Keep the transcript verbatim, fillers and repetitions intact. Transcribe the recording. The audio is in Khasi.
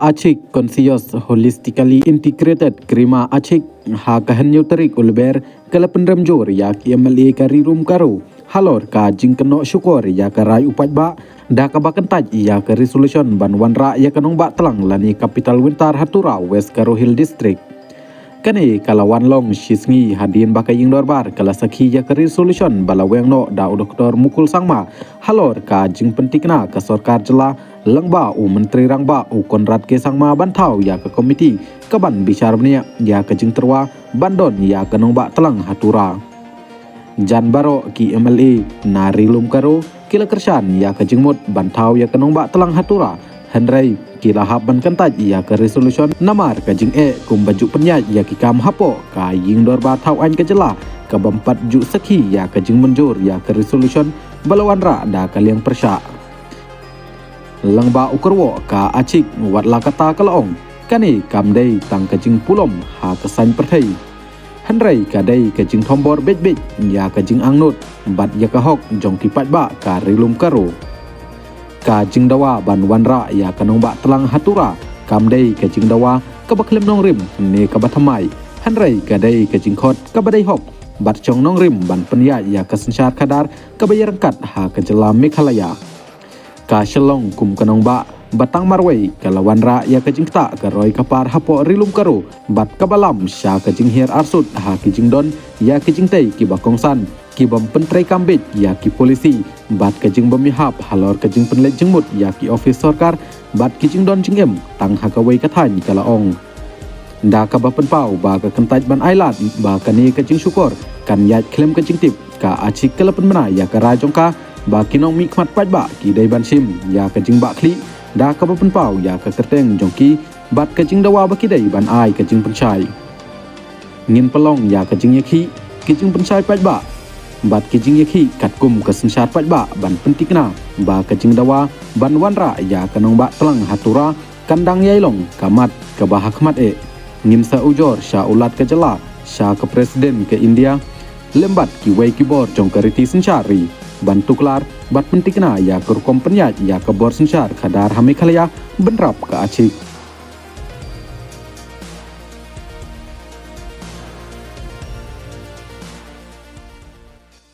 Achik Conscious Holistically Integrated Krima Achik ha ka hynñiew tarik u Lber ka la pynrem jur ïa ki M L A ka Ri Lum Garo halor ka jingkynnoh shukor ïa ka rai u paidbah da kaba kyntait ïa ka resolution ban wanrah ïa ka nongbah tlang lane capital winter ha Tura, West Garo Hill District. Kane ka la wan long shi sngi hadien ba ka ïing dorbar ka la sakhi ïa ka resolution ba la weng noh da u Doktor Mukul Sangma halor ka jingpyntikna ka sorkar jylla lyngba u Myntri Rangbah u Conrad K Sangma ban thaw ïa ka komiti ka ban bishar bniah ïa ka jingtyrwa ban don ïa ka nongbah tlang ha Tura. Jan baroh ki M L A na Ri Lum Garo ki la kyrshan ïa ka jingmut ban thaw ïa ka nongbah tlang ha Tura, hynrei ki la hap ban kyntait ïa ka resolution namar ka jingeh kumba ju pynïaid ïa ki kam hapoh ka ïing dorbar thaw aiñ ka jylla ka bym pat ju sakhi ïa ka jingmynjur ïa ka resolution ba la wanrah da ka liang pyrshah. Lyngba u kyrwoh ka Achik wat la katta ka la ong, kane kam dei tang ka jingpulom ha ka saiñ pyrthei, hynrei ka dei ka jingthombor beit beit ïa ka jingangnud bad ïa ka hok jong ki paidbah ka Ri Lum Garo. Ka jingdawa ban wanrah ïa ka nongbah tlang ha Tura kam dei ka jingdawa kaba khlem nongrim ne kaba thymmai, hynrei ka dei ka jingkhot kaba dei hok bad shong nongrim ban pynïaid ïa ka synshar khadar kaba ïaryngkat ha ka jylla Meghalaya. Ka Shillong kum ka nongbah ba tang marwei ka la wanrah ïa ka jingktah ka roi ka par hapoh Ri Lum Garo bad kaba lam sha ka jinghiar arsut ha ki jingdon ïa ki jingtei kiba kongsan, ki bym pyntreikam beit ïa ki polisi bad ka jingbym ïahap halor ka jingpynleit jingmut ïa ki ophis sorkar bad ki jingdon jingim tang ha kawei ka thaiñ, ka la ong. Da kaba pynpaw ba ka kyntait ban ailad ba kane ka jingshukor kan ïaid khlem ka jingtip, ka Achik ka la pynbna ïa ka rai jong ka ba ki nongmihkhmat paidbah ki dei ban shim ïa ka jingbahkhlieh da kaba pynpaw ïa ka kyrteng jong ki bad ka jingdawa ba ki dei ban ai ka jingpynshai. Ngin pynlong ïa ka jingïakhih ki jingpynshai paidbah bad ki jingïakhih katkum ka synshar paidbah ban pyntikna ba ka jingdawa ban wanrah ïa ka nongbah tlang ha Tura kan dang ïai long ka mat kaba ha khmat eh. Ngin sa ujor sha u Lat ka jylla, sha ka President ka India lem bad kiwei ki bor jong ka riti synshar ri ban tuklar bad pyntikna ïa ka rukom pynïaid ïa ka bor synshar khadar ha Meghalaya, bynrap ka Achik.